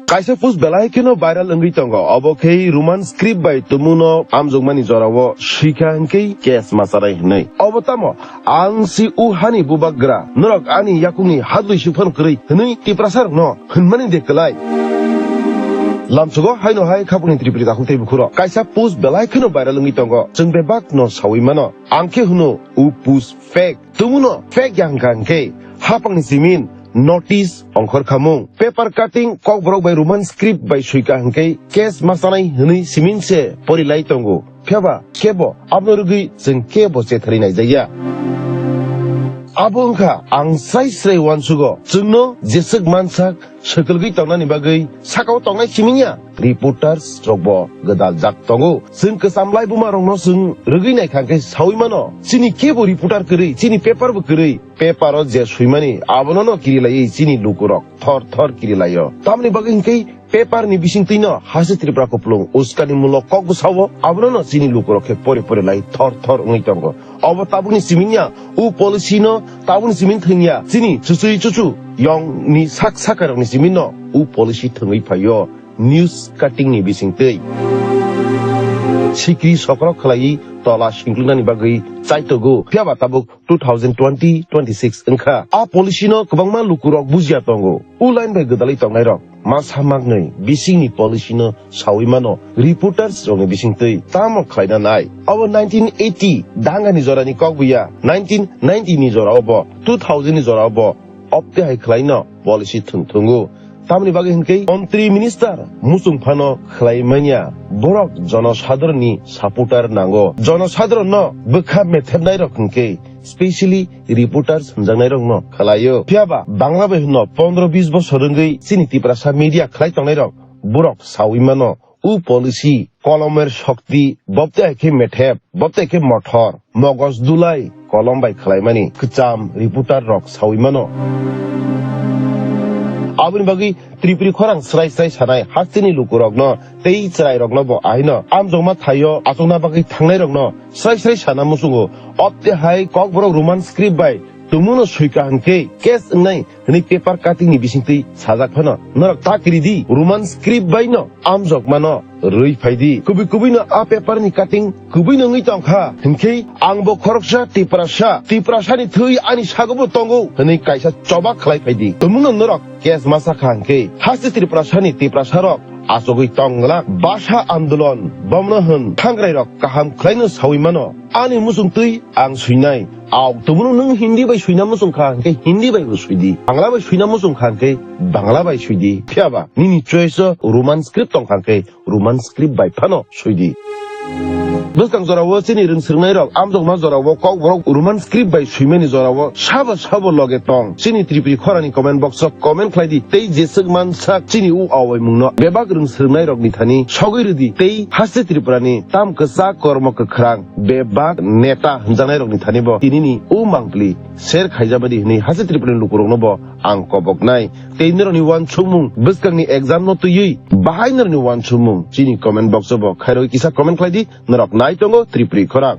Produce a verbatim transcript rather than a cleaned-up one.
Kaisa post belai kheno viral wngwi tongo, obo khe Roman script bai tumungno amjokmani jorao swikha hwnkhe case ma chanai hwnwi. Obo tamo, "Ang si o hani bubagra, norok ani yakungni hadlwi si phano kwrwi," hwnwi Tiprasarokno hwnmani de kwlai. Lamsogo haino hai khapangni Tripuri takhuk tei bukhurok kaisa post belai kheno viral wngwi tongo, chwng bebakno saui mano. Ang khe hwno, o post fake. Tumungno fake ya hwnkha hwnkhe, hapangni simin, notice, ongkhor khamung, paper cutting, kokborok bai Roman script bai swikha hwnkhe case ma chanai hwnwi simin se pori lai tongo. Phiya ba kebo abono rwgwi chwng kebo chetharwi naijakya. Abo wngkha ang srai srai uansugo, chwngno jeswk mansak swkagwi tongnani bagwi sakao tongnai simi ya. Reporters rokbo gwdaljak tongo. Chwng kwcham laibuma rokno chwng rwgwi naikha hwnkhe saui mano, chini kebo reporter kwrwi, chini paper bo kwrwi. Paper o je swimani abono no kiri laiwi chini lukurok thor thor kiri laio. Tamni bagwi hwnkhe paper ni bisingtwi no haste Tripura kupulung uskani mulok kok bwsao, abono no chini lukurok khe pori pori lai thor thor wngwi tongo. Obo tabukni simi ya, o policy no tabukni simi thwngya, chini chuchwi chuchu yong ni sak sakarokni simi no o policy thwngwi phaio, news cutting ni bisingtwi. Sikri sokrok khlaiwi tola singkluknani bagwi chaitogo, phiya ba tabuk two thousand twenty twenty-six wngkha. A policy no kwbangma lukurok bujiya tongo. O line bai gwdalwi tongnairok masa maknwi bisingni policy no saui mano reporters rokni bisingtwi tamo khlaina nai. Abo nineteen eighty dangani jorani kok buya, nineteen ninety ni jorao bo, two thousand ni jorao bo opte hai khlaino policy thwng thwngo. Tamoni bagwi hwnkhe montri minister muchung phano khlai manya, borok jonosadharonni supporter nango. Jonosadharonno bwkha methepnairok hwnkhe specially reporters hwnjaknairokno khlaio. Phiya ba Bangla bai hwnno pondro bis bosor wngwi chini Tiprasa media khlai tongnairok borok saui mano. O policy, kolomer shokti, bobte hai khe methep, bobte hai khe mothor, mogos dulai, kolom bai khlaimani kwcham reporter rok saui mano. Aboni bagwi Tripuri khorang srai srai sanai hasteni lukurokno tei chwrairokno bo aino amjokma thaio achukna bagwi thangnairokno srai srai sana muchungo. Opte hai kokborok Roman script bai tumungno swikha hwnkhe case wngnai hwnwi paper cutting ni bisingtwi sajak phano norok ta kiri di, Roman script bai no amjok mano rwi phai di. Kubui kubui no a paper ni cutting kubui no wngwi tong kha hwnkhe ang bo khoroksa Tiprasa, Tiprasa ni thwi ani sago bo tongo hwnwi kaisa choba khlai phai di. Tumungno norok case ma sa kha hwnkhe haste Tiprasa ni Tiprasa rok achugwi tong glak. Basa andolon bomno hwn thangrai rok kaham khlaino saui mano. Ani muchung twi ang swinai. Aw, tumunu nwng Hindi bai swina muchung kha hwnkhe Hindi bai bo swidi. Bangla bai swina muchung kha hwnkhe Bangla bai swidi. Phiya ba nini choice o Roman script tong kha hwnkhe Roman script bai phano swidi. Bwskang jorao chini rwng swrwngnai rok, amjokma jorao kokborok Roman script bai swimani jorao sabo sabo loge tong. Chini Tripuri khorani comment box o comment khlai di tei jeswk mansak chini u awaimungno bebak rwng swrwngnai rokni thani sogwi rwdi tei haste Tripurani tam kwchak kormo kwkhrang bebak neta hwnjaknairokni thani bo tinini o mangpili share khaijabadi hwnwi haste Tripurani lukurokno bo ang koboknai. Tei norokni uansukmung bwskangni exam no twiwi bahai norokni uansukmung chini comment box o bo khairogwi kisa comment khlai di, norok nai tongo Tripuri khorang.